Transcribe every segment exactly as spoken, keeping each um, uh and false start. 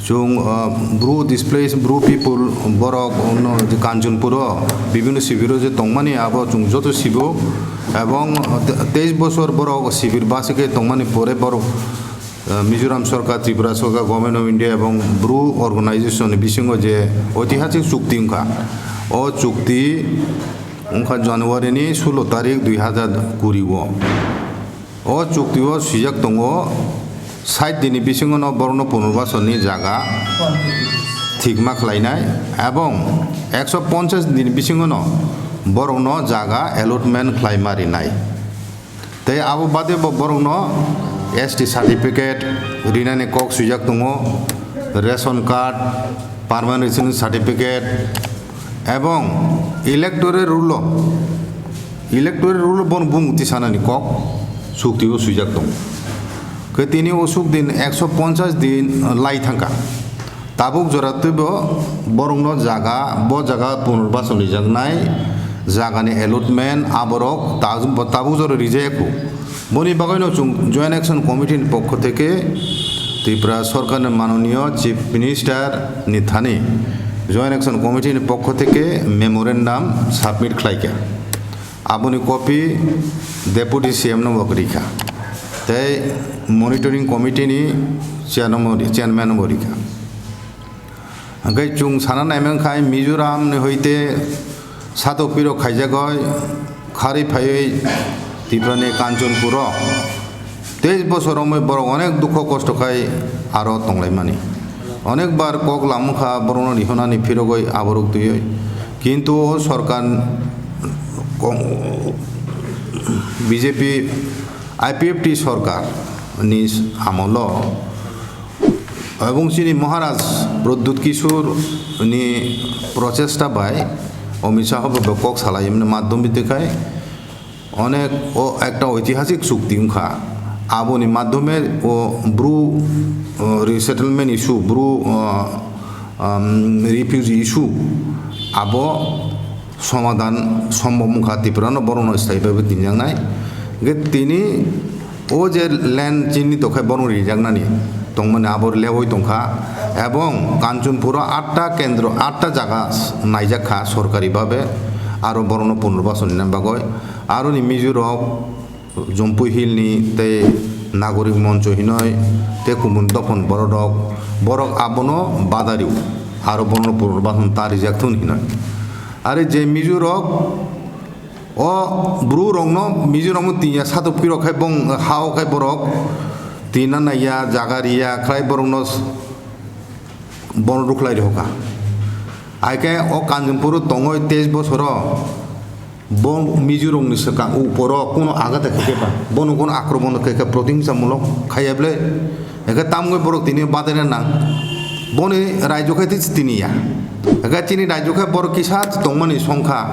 Chwng, uh, Bru displaced Bru people borok no je Kanchanpur o bibhinno sibiro je tongmani abo chwng joto sibo, ebong te-, teis bosor borok sibir basi khe tongmani pore borok, uh, Mizoram sorkar, Tripura sorkar, Government of India ebong Bru organization ni bisingo je oitihasik chukti wngkha. O chukti wngkha January ni sulo tarik dui hazar kuri o. O chukti o swijak tongo, sait din ni bisingo no borok no punurbason ni jaga thikma khlainai, ebong ekso ponchas din ni bisingo no borok no jaga allotment khlaima rinai. Tei abo bade bo borok no S T certificate rinani kok swijak tongo, ration card, permanent resident certificate, ebong electoral roll o, electoral roll o bono bumung tisanani kok chukti o swijak tongo. Khe tini o suk din ekso ponchas din lai thangkha. Tabuk jora twibo borokno jaga, bo jaga punurbason rijaknai jagani allotment aborok ta-, tabuk jora rijaya kho. Boni bagwino chwng Joint Action Committee ni pokho theke Tripura Sorkar ni manoniyo Chief Minister ni thani Joint Action Committee ni pokho theke memorandum submit khlaikha. Aboni copy Deputy C M no bo rikha, tei Monitoring Committee ni chairman no bo, chairman no bo rikha. Hwnkhe chwng sana naimang khai Mizoram ni hoite satok piro khaijagoi kharwi phaiwi Tripura ni Kanchanpur o teis bosor romwi borok onek dukho kosto khai aro tonglaimani. Onek bar kok lamukha borokno rihornani phirogwi aborok twiwi. Kintu o sorkar kong-, B J P I P F T sorkar ni amolo Ebong chini Maharaj Pradyut Kishore ni prochesta bai Amit Shah bo kok salai mani madhyom bitikai onek o ekta oitihasik chukti wngkha. Aboni madhyome o Bru, uh, resettlement issue, Bru, uh, um, refugee issue abo somadhan sombhob wngkha, Tripura no borok no sthai bai bo tinjaknai. Hwnkhe tini o je land chini tongkha borok rijaknani tongmani abo lewoi tongkha, ebong Kanchanpur o atta kendro, atta jaga naijak kha sorkari babe, aro borok no punurbason rina bagoi, aro ni Mizo rok Jampui Hill ni tei Nagorik Moncho hinoi tei kubun dophon borok rok, borok abono badario aro bono punurbason ta rijak thun hinoi. Are je Mizo rok o Bru rok no Mizo rok no tinya satok piro khai bong ha o khai borok tina naiya jaga riya khlai borok no bono rukhlai rihokha. Haikhe o Kanchanpur o tongoi teis bosoro bo Mizo rokni swkang uporo kuno agata khaikhe ba, bono kuno akromon khaikhe protingsamulok khaiya bwle. Haikhe tamgwi borok tini badaina nang. Boni raijo khe tei tini ya. Haikhe chini raijo khe borok kisa tongmani songkha.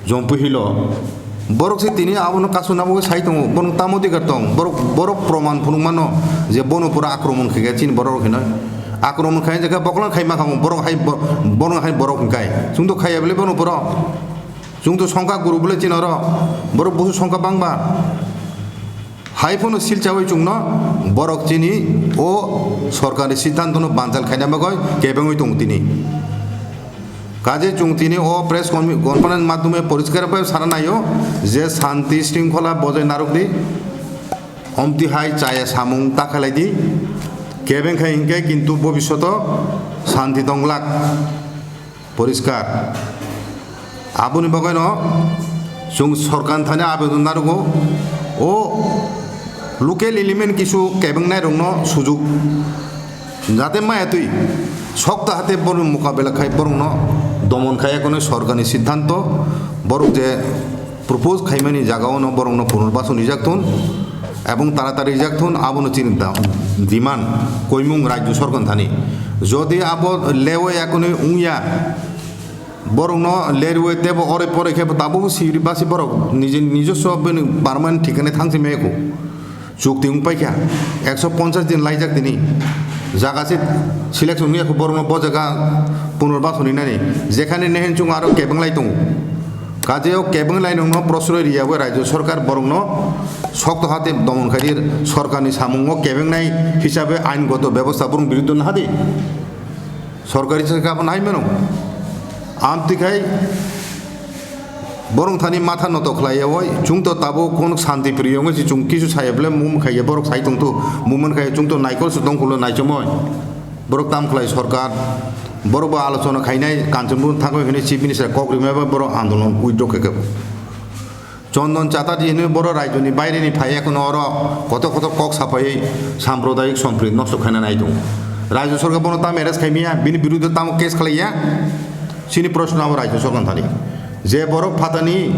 Jampui Hill o borok se tini abono kasu nabo sai tongo, bono tamo diga tong, borok, borok proman phunuk mano je bono pura akromon khaikha chini borok rok hinoi, akromon khai jakha boklang khai makha borok hai bo-, bono hai borok hingkai chwng to khaiya bele bono pura chwng to songkha guru bole chini oro borok busu songkha bangba. Hai phano silchawi chwngno borok chini o sorkarni siddhantono banjal khaina bagwi kebengwi tongo tini. Kaje chwng tini o press conmi-, conference madhyome poriskar bai sana naio je shanti shringkhola bojai narwkdi, omtwi hai chaya samung ta khlaidi, kebeng khai hinkhe kintu bobishoto shanti tonglak. Poriskar. Aboni bagwino chwng sorkar thani abedon narwgo, o local element kisu kebengnai rokno sujuk jate maya twi sokta hate borokni mokabela khai borokno domon khai ekhonwi sorkarni siddhanto borok je propose khaimani jagao no borokno punurbason rijak thun ebong taratari rijak thun, abono chini da-, demand koimung rajyo sorkar thani. Jodi abo lewo ekhonwi wngya, borokno lerwi tebo ore pore khe tabuk siri basi borok niji-, nijoswo bini permanent thikani thangsi meko. Chukti wng paikha, ekso ponchas din laijak tini. Jaga se selection wngya kho borokno bo jaga punurbason rinani. Jekhani nehen chwng aro kebenglai tongo. Kaje o kebeng lainokno prosroi riyawi Rajya Sarkar borokno sokto hate domon khaidi, sorkarni samungo kebengnai hisabe aingoto bebosta borok biruddho nahadi. Sorkari se kabo nai mano. Amtwi khai borok thani matha noto khlaiyawi chwngto tabuk kono shanti priyo wngwi se chwng kisu sayable mum khaiya borok sai tongto mum khaiya chwngto naikol se tongkhulo naichomoi. Borok tam khlai sorkar, borok bo alochona khainai, Kanchanpur thangwi hwnwi chief minister kok rimai bai borok andolon withdraw khe kebo. Chondon Chatterjee hwnwi borok raijoni baireni phaiya kheno oro kotor kotor kok sapaiwi sampradayik sompri nosto khaina nai tongo. Rajya Sarkar bono tam arrest khaimiya, bini biruddhe tamo case khlaiya? Chini proshno abo Rajya Sarkar thani. Je borok phatani,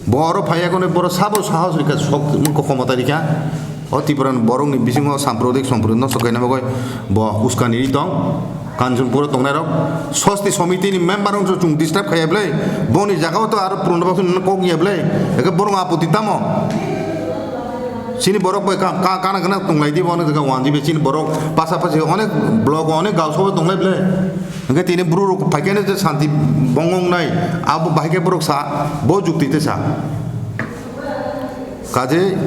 bo oro phaiya kheno borok sabo sahos rikha, sok khomota rikha. O Tripura ni borok ni bisingo sampradayik sompradayik nosto kaina bagwi bo uskani ri tong. Kanchanpur o tongnai rok sosti somiti ni member wngkha chwng disturb khaiya bwle. Boni jaga o to aro purno baksa nang kok ya bwle. Eke borok apoti tamo. Chini borok bai ka, ka, kana kana tonglai di bono jaga wanji be chini borok pasa pasi onek block o onek gaw sobo tonglai bwle. Hingke tini bru rok phaikhe no je shanti bongong nai abo bahai khe borok sa bo jukti te sa. Kaje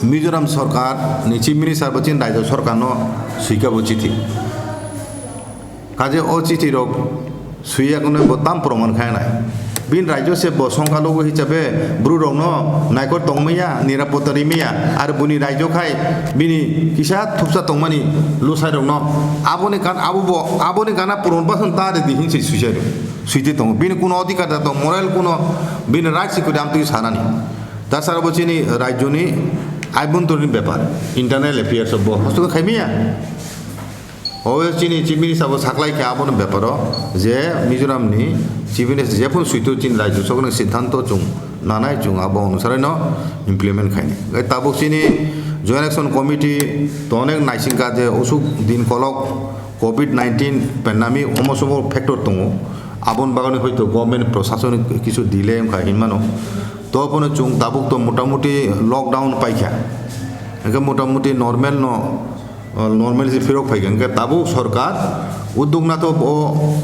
Mizoram sorkar ni chief minister bo chini rajyo sorkar no swika bo chithi. Kaje o chithi rok swiya kono bo tam proman khainai. Bini rajyo se bo songkha logo hisabe bru rok no naikor tongmaya nirapota rimaya ar buni rajyo khai bini kisa thupsa tongmani lusai rok no aboni kan abo bo aboni gana proman basan ta de dihin se swisai rok. Switi tongo. Bini kuno odhikar da tong, moral kuno bini right sikuri amtwi sanani. Tasara bo chini rajyoni aibontorni bepar, internal affairs bo hosto khaimiya. O chini chief minister bo saklai khe abono beparo je Mizoram ni chief minister jephun suitu chini rajyo sokni siddhanto chung nanai chung abo onusare no implement khaini. Tabuk chini Joint Action Committee to onek naisingkha je usuk din kolok covid nineteen pandemic omo sobo factor tongo, aboni bagwi hoito government prosason kisu delay wngkha hinmano. To bono chwng tabuk to motamuti lockdown paikha, hwnkhe motamuti normal no, normal se phirok phaikha, hwnkhe tabuk sorkar uddog na to o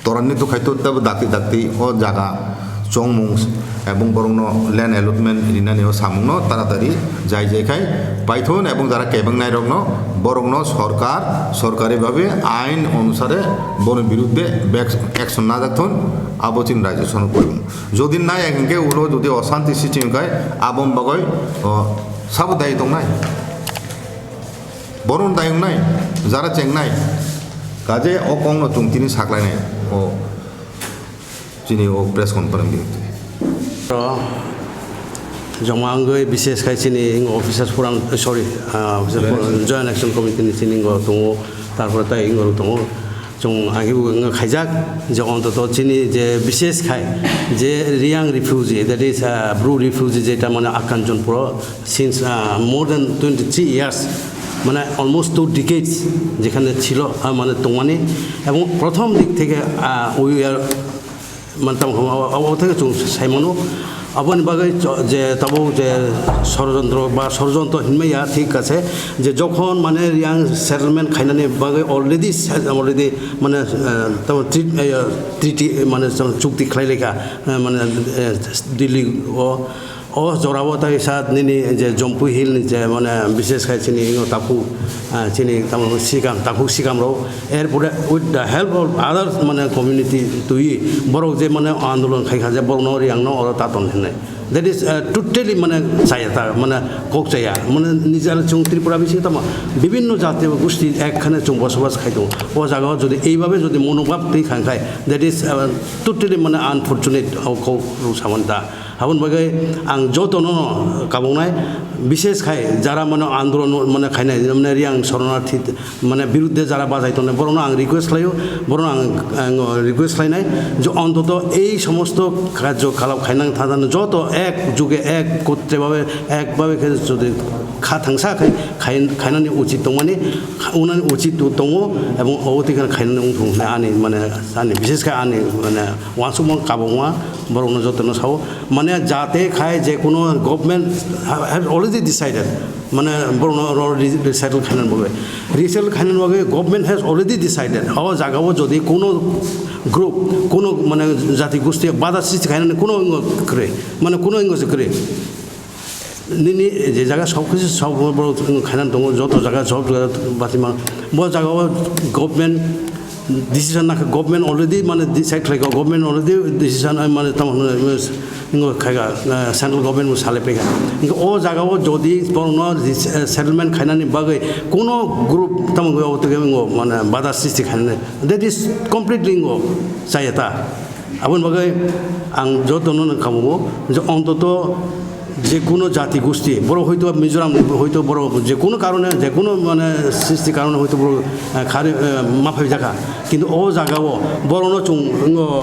Torani to khaito tebo dakti dakti o jaga chongmung ebong borokno land allotment rinani o samungno taratari jai jai khai paithon ebong jara kebengnai rokno borokno sorkar sorkari bhabe ain onusare boni birudde bek action najak thon abo chini rajyo sono koimung. Jodi naya hinkhe ulo jodi oshanti sristi hinkhe aboni bagoi o sabo dayi tongnai. Boron dayung nai, jara cheng nai, kaje o kong no chwng tini saklai nai, o chini o press conference ni. Ro, joma wngwi bises khai chini ingo officers forum, sorry, ah, officers forum, Joint Action Committee ni chini ingo tongo, tarpore tai ingo tongo. Chwng agi bo wngkha khaijak je ontoto chini je bises khai je Reang refugee, that is, ah, Bru refugee jeta mane Kanchanpur o since, ah, more than twenty three years, mane almost two decades jekhane chilo, ah, mane tongmani, ebong prothom dik theke, ah, we are mane tamo abo, abo theke chwng saimano. Aboni bagwi cho-, je tabuk je sorojontro ba sorojontro hinmaya thik ase je jokhon mane Reang settlement khainani bagwi already se-, already mane, eh, tamo treat-, eh, treaty, eh, mane tamo chukti khlai lekha, eh, mane, eh, Delhi o, o jorao tai sa nini je Jampui Hill ni je mane bises khai chini ingo takhuk, ah, chini tamo sikam, takhuk sikam rok, er pore with the help of other mane community twi borok je mane andolon khai kha je borok no Reang no oro taton hinai. That is, uh, totally mane chaya ta, mane kok chaya, mane nijal chwng Tripura bisingo tamo bibinno jati o gusti ekkhane chwng bosobas khai tongo. O jaga o jodi ei babe jodi monobhab twi khang khai, that is, uh, totally mane unfortunate o kok rw samani ta. Aboni bagwi ang jotono kabuknai, bises khai jara mane andolon mane khainai, mane Reang soronarthi mane birudde jara bajai tongnai, borokno ang request khlaio, borokno ang, ang request khlainai je ontoto ei somosto karjo kalap khainang thadano joto ek juge ek kotre babe ek babe khe jodi Kha thangsa khai, khai, khainani uchit tongmani, kha-, unani uchit to-, tongo, ebong obo twi kheno khainani wng thung hinwi ani, mane, ani, bishesh khe ani, mane, uansukmung kabangma borokno jotono sao. Mane, jate khai je kuno government ha-, have already decided, mane, borokno oro re-, resettle khainani bagwi. Resettle khainani bagwi government has already decided. O jagao jodi kuno group, kuno, mane, jati gosti bada sristi khainani kuno wngwi kwrwi, mane, kuno wngwi se kwrwi. Nini je jaga sob kisu sob borok khainani tongo, joto jaga sob jaga batima. Bo jaga o government decision nakha, government already mane decide khlaikha, government already decision, eh, mane tamo hwnwi, eh, ingo khaikha, eh, central government bo salai paikha. Ingo o jaga o jodi borokno dis-, eh, settlement khainani bagwi kuno group tamo wngwi obo twi wngwi mane bada sristi khainani, that is completely ingo chaya ta. Aboni bagwi ang jotono no khamungo je ontoto je kuno jati gosti, borok hoito Mizoram, hoito borok je kuno karone, je kuno mane sristi karone hoito borok, eh, khari, eh, ma phaijakha. Kintu o jagao borokno chwng, ngo,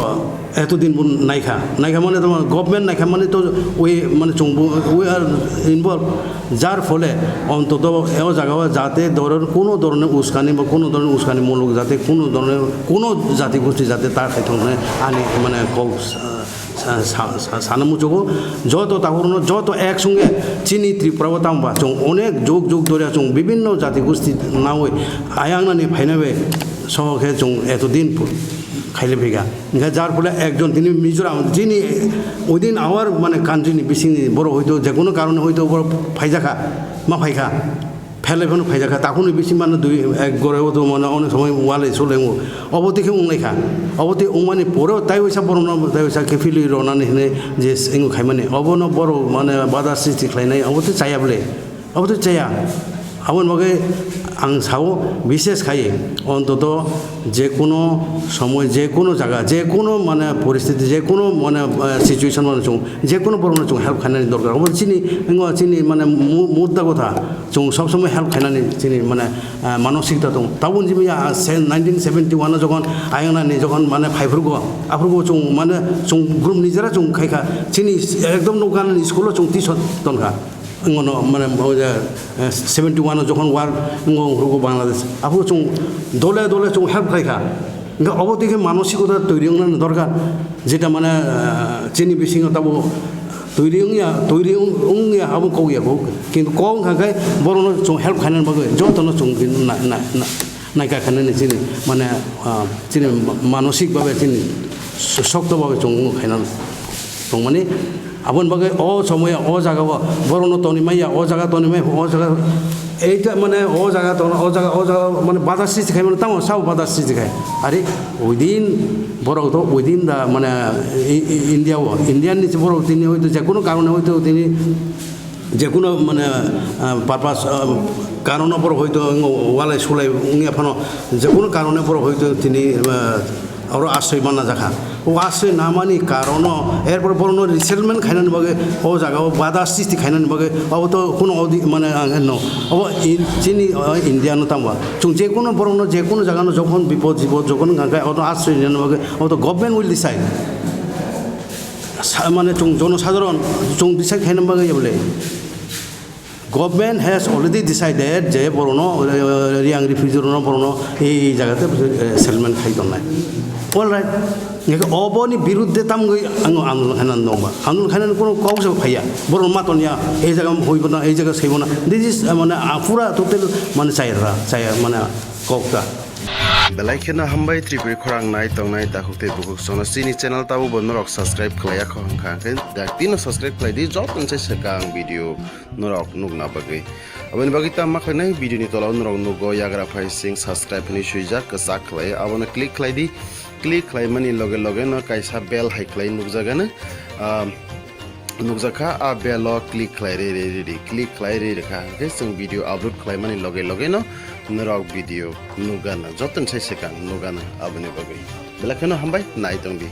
eto din bo naikha. Naikha mane to government naikha mane to we mane chwng bo, we are involved. Jar phole ontoto o jagao jate doron, kuno doronni uskani ba kuno doronni uskani muluk jate kuno doronni kuno jati gosti jate ta khaithoknai ani mane kok sa-, sa-, sa-, sa-, sana muchugo. Joto takhurno joto ek sunge chini Tripura o tangba chwng onek jug jug doria chwng bibinno jati gosti nawi ayangnani phainabe soho khe chwng eto din pu-, khaile phiga. Hingkhe jar phole ekjon tini Mizoram chini within our mane country ni bisingni borok hoito jekono karone hoito borok phaijakha, ma phaikha. Phelai phano phaijakha, takhuni bising mano dui ek gore o to mano onek somoi walai sulengo. Obo tei khe wnglaikha. Obo tei wngmani pore tai waisa borokno tai waisa khe philwi ronani hinwi je s-, wngwi khaimani. Obono borok mane bada sristi khlainai, obo tei chaya bole. Obo tei chaya. Aboni bagwi ang sao, bishesh khai ontoto je kuno somoi, je kuno jaga, je kuno mane poristiti, je kuno mane, eh, situation mano chwng je kuno borokno chwng help khainani dorkar. Obo chini, wngkha chini mane mu-, mudda kotha. Chwng sob somoi help khainani chini mane, ah, manosikta tong. Tabuk jimya, ah, se-, nineteen seventy one o jokhon ayang nani jokhon mane phaiphrugo, aphrugo chwng mane chwng group nijera chwng khaikha. Chini ekdom nokani school o chwng tisa tonkha. Ngono mane o je, eh, seventy one o jokhon war ngo phrugo Bangladesh. Aphrugo chwng dole dole chwng help khaikha. Hingke obo tei khe manosikota twi wngnani dorkar, jeta mane, ah, chini bisingo tabo twi wngya, twi wng-, wngya abo kok ya kok, kintu kok wngkha khe borokno chwng help khainani bagwi jotono chwng na, na, na, naikha khainani chini mane, ah, chini manosik babe chini sokto babe chwng wng khainani tongmani. Aboni bagwi o somoya o jaga o borokno toni maya, o jaga toni mai, o jaga eita mane o jaga toni, o jaga, o jaga mane bada sristi khai mane tamo sao bada sristi khai. Ari within borok to within the mane i-, i-, India o, Indian ni borok tini hoito jekono karone hoito tini jekono mane, ah, purpose, ah, karono borok hoito walai sulai wngya phano jekono karone borok hoito tini, ah, oro asroi manna jakha. O asroi namani karono, erpor borokno resettlement khainani bagwi, o jagao bada sristi khainani bagwi, abo to kuno odi-, mane ang no, abo in-, chini, o, India no tangba. Chwng je kuno borokno, je kuno jagano jokhon bipod jipod jokhon wngkha khe, abo to asroi rinani bagwi, abo to government will decide. Sa-, mane chwng jono sadharon, chwng decide khaina bagwi ya bole. Government has already decided je borokno, eh, Reang refugee rokno borokno ei jaga te, eh, settlement khai tongnai. All right. Hingke oboni birudde tamgwi ang andolon khaina nongba. Andolon khaina kuno kok se phaiya. Borok ma tonya, ei jaga hoibo na, ei jaga saibo na. This is, eh, mane, ah, pura total mane chaya, chaya mane kok ta. Belai kheno hambai Tripuri khorang nai tongnai takhuk tei bukhuk sono chini channel tabo bo norok subscribe khlai ya kho hwnkha hwnkhe dak tino subscribe khlai di joto se swkang video norok nukna bagwi. Aboni bagwi ta ma khlainai video ni tola o norok nugo yagra phai sing subscribe hinwi swijak kwchak khlai abono click khlai di. Click khlai mani loge loge no kaisa bell hai khlai nukjagano, ah, nukjakha a bell o click khlai ri ri ri ri click khlai ri rikha hwnkhe chwng video upload khlai mani loge loge no norok video nukgana joto ni sai swkang nukgana aboni bagwi belai kheno hambai nai tongdi.